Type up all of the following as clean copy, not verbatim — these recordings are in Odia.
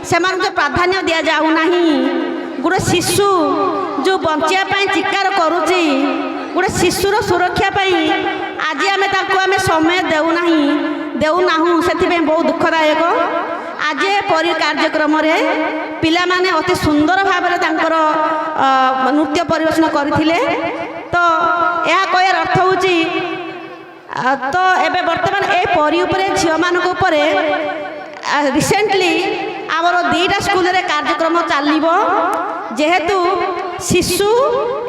ସେମାନଙ୍କୁ ପ୍ରାଧାନ୍ୟ ଦିଆଯାଉନାହିଁ। ଗୋଟେ ଶିଶୁ ଯେଉଁ ବଞ୍ଚିବା ପାଇଁ ଚିତ୍କାର କରୁଛି, ଗୋଟେ ଶିଶୁର ସୁରକ୍ଷା ପାଇଁ ଆଜି ଆମେ ତାକୁ ଆମେ ସମୟ ଦେଉନାହିଁ, ଦେଉନାହୁଁ। ସେଥିପାଇଁ ବହୁତ ଦୁଃଖଦାୟକ। ଆଜି ପରି କାର୍ଯ୍ୟକ୍ରମରେ ପିଲାମାନେ ଅତି ସୁନ୍ଦର ଭାବରେ ତାଙ୍କର ନୃତ୍ୟ ପରିବେଷଣ କରିଥିଲେ। ତ ଏହା କହିବାର ଅର୍ଥ ହେଉଛି, ତ ଏବେ ବର୍ତ୍ତମାନ ଏ ପରି ଉପରେ, ଝିଅମାନଙ୍କ ଉପରେ ରିସେଣ୍ଟଲି ଆମର 2ଟା ସ୍କୁଲରେ କାର୍ଯ୍ୟକ୍ରମ ଚାଲିବ। ଯେହେତୁ ଶିଶୁ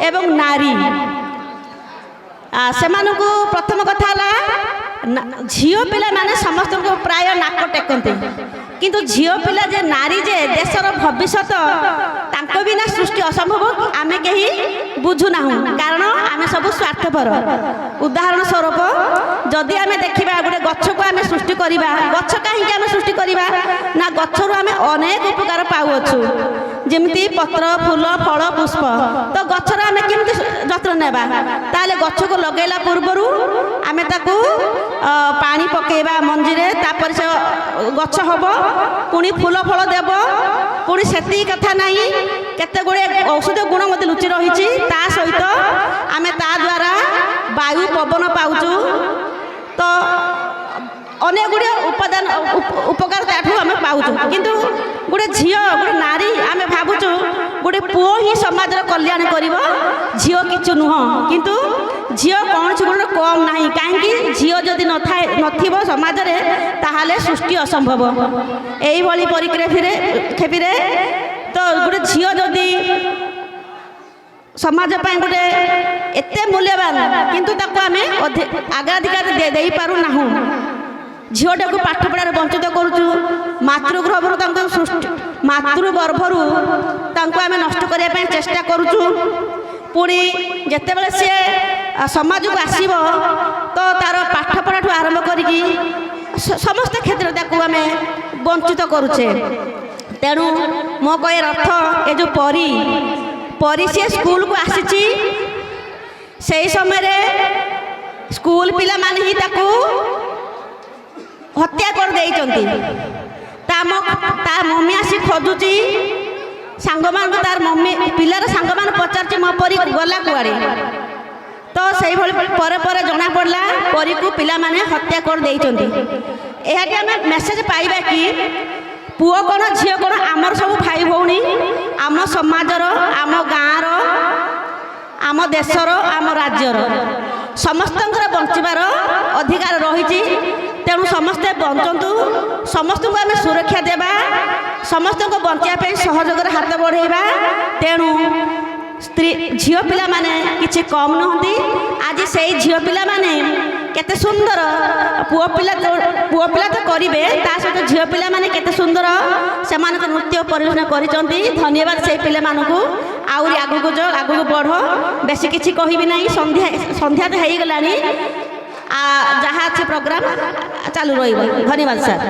ଏବଂ ନାରୀ, ସେମାନଙ୍କୁ ପ୍ରଥମ କଥା ହେଲା, ଝିଅ ପିଲାମାନେ ସମସ୍ତଙ୍କୁ ପ୍ରାୟ ନାକ ଟେକନ୍ତି। କିନ୍ତୁ ଝିଅ ପିଲା ଯେ, ନାରୀ ଯେ ଦେଶର ଭବିଷ୍ୟତ, ତାଙ୍କ ବିନା ସୃଷ୍ଟି ଅସମ୍ଭବ, ଆମେ କେହି ବୁଝୁନାହୁଁ। କାରଣ ଆମେ ସବୁ ସ୍ୱାର୍ଥପର। ଉଦାହରଣ ସ୍ୱରୂପ ଯଦି ଆମେ ଦେଖିବା, ଗୋଟେ ଗଛକୁ ଆମେ ସୃଷ୍ଟି କରିବା, ଗଛ କାହିଁକି ଆମେ ସୃଷ୍ଟି କରିବା ନା, ଗଛରୁ ଆମେ ଅନେକ ଉପକାର ପାଉଅଛୁ, ଯେମିତି ପତ୍ର, ଫୁଲ, ଫଳ, ପୁଷ୍ପ। ତ ଗଛର ଆମେ କେମିତି ଯତ୍ନ ନେବା? ତାହେଲେ ଗଛକୁ ଲଗାଇଲା ପୂର୍ବରୁ ଆମେ ତାକୁ ପାଣି ପକାଇବା ମଞ୍ଜିରେ, ତାପରେ ସେ ଗଛ ହେବ, ପୁଣି ଫୁଲ ଫଳ ଦେବ। ପୁଣି ସେତିକି କଥା ନାହିଁ, କେତେ ଗୁଡ଼ିଏ ଔଷଧ ଗୁଣ ମଧ୍ୟ ଲୁଚି ରହିଛି। ତା ସହିତ ଆମେ ତା ଦ୍ୱାରା ବାୟୁ ପବନ ପାଉଛୁ। ତ ଅନେକ ଗୁଡ଼ିଏ ଉପାଦାନ, ଉପକାର ତାଠୁ ଆମେ ପାଉଛୁ। କିନ୍ତୁ ଗୋଟେ ଝିଅ, ଗୋଟେ ନାରୀ, ଆମେ ଭାବୁଛୁ ଗୋଟେ ପୁଅ ହିଁ ସମାଜର କଲ୍ୟାଣ କରିବ, ଝିଅ କିଛି ନୁହଁ। କିନ୍ତୁ ଝିଅ କୌଣସି ଗୁଣରେ କମ୍ ନାହିଁ। କାହିଁକି? ଝିଅ ଯଦି ନଥାଏ, ନଥିବ ସମାଜରେ, ତାହେଲେ ସୃଷ୍ଟି ଅସମ୍ଭବ। ଏଇଭଳି ପରିପ୍ରେକ୍ଷୀରେ କ୍ଷେପିରେ ତ ଗୋଟେ ଝିଅ ଯଦି ସମାଜ ପାଇଁ ଗୋଟେ ଏତେ ମୂଲ୍ୟବାନ, କିନ୍ତୁ ତାକୁ ଆମେ ଅଗ୍ରାଧିକାର ଦେଇପାରୁନାହୁଁ। ଝିଅଟାକୁ ପାଠ ପଢ଼ାରେ ବଞ୍ଚିତ କରୁଛୁ। ମାତୃଗର୍ଭରୁ ତାଙ୍କୁ ସୃଷ୍ଟି, ମାତୃଗର୍ଭରୁ ତାଙ୍କୁ ଆମେ ନଷ୍ଟ କରିବା ପାଇଁ ଚେଷ୍ଟା କରୁଛୁ। ପୁଣି ଯେତେବେଳେ ସିଏ ସମାଜକୁ ଆସିବ, ତ ତାର ପାଠ ପଢ଼ାଠୁ ଆରମ୍ଭ କରିକି ସମସ୍ତ କ୍ଷେତ୍ରରେ ତାକୁ ଆମେ ବଞ୍ଚିତ କରୁଛେ। ତେଣୁ ମୋ କହିବାର ଅର୍ଥ, ଏ ଯେଉଁ ପରି ପରି ସିଏ ସ୍କୁଲକୁ ଆସିଛି, ସେଇ ସମୟରେ ସ୍କୁଲ ପିଲାମାନେ ହିଁ ତାକୁ ହତ୍ୟା କରିଦେଇଛନ୍ତି। ତା ମମି ଆସି ଖୋଜୁଛି ସାଙ୍ଗମାନଙ୍କୁ। ତାର ମମି, ପିଲାର ସାଙ୍ଗମାନେ ପଚାରୁଛି, ମୋ ପରି ଗଲା କୁଆଡ଼େ? ତ ସେଇଭଳି ପରେ ପରେ ଜଣାପଡ଼ିଲା, ପରିକୁ ପିଲାମାନେ ହତ୍ୟା କରିଦେଇଛନ୍ତି। ଏହାଠି ଆମେ ମେସେଜ ପାଇବା କି ପୁଅ କ'ଣ, ଝିଅ କ'ଣ, ଆମର ସବୁ ଭାଇ ଭଉଣୀ, ଆମ ସମାଜର, ଆମ ଗାଁର, ଆମ ଦେଶର, ଆମ ରାଜ୍ୟର ସମସ୍ତଙ୍କର ବଞ୍ଚିବାର ଅଧିକାର ରହିଛି। ତେଣୁ ସମସ୍ତେ ବଞ୍ଚନ୍ତୁ, ସମସ୍ତଙ୍କୁ ଆମେ ସୁରକ୍ଷା ଦେବା, ସମସ୍ତଙ୍କୁ ବଞ୍ଚିବା ପାଇଁ ସହଯୋଗରେ ହାତ ବଢ଼େଇବା। ତେଣୁ ସ୍ତ୍ରୀ, ଝିଅ ପିଲାମାନେ କିଛି କମ୍ ନୁହନ୍ତି। ଆଜି ସେଇ ଝିଅ ପିଲାମାନେ କେତେ ସୁନ୍ଦର, ପୁଅ ପିଲା ତ କରିବେ, ତା ସହିତ ଝିଅ ପିଲାମାନେ କେତେ ସୁନ୍ଦର ସେମାନଙ୍କ ନୃତ୍ୟ ପରିବେଷଣ କରିଛନ୍ତି। ଧନ୍ୟବାଦ ସେଇ ପିଲାମାନଙ୍କୁ। ଆହୁରି ଆଗକୁ ଯାଅ, ଆଗକୁ ବଢ଼। ବେଶୀ କିଛି କହିବି ନାହିଁ। ସନ୍ଧ୍ୟା ସନ୍ଧ୍ୟା ତ ହେଇଗଲାଣି। ଯାହା ଅଛି ପ୍ରୋଗ୍ରାମ ଚାଲୁ ରହିବ। ଧନ୍ୟବାଦ ସାର୍।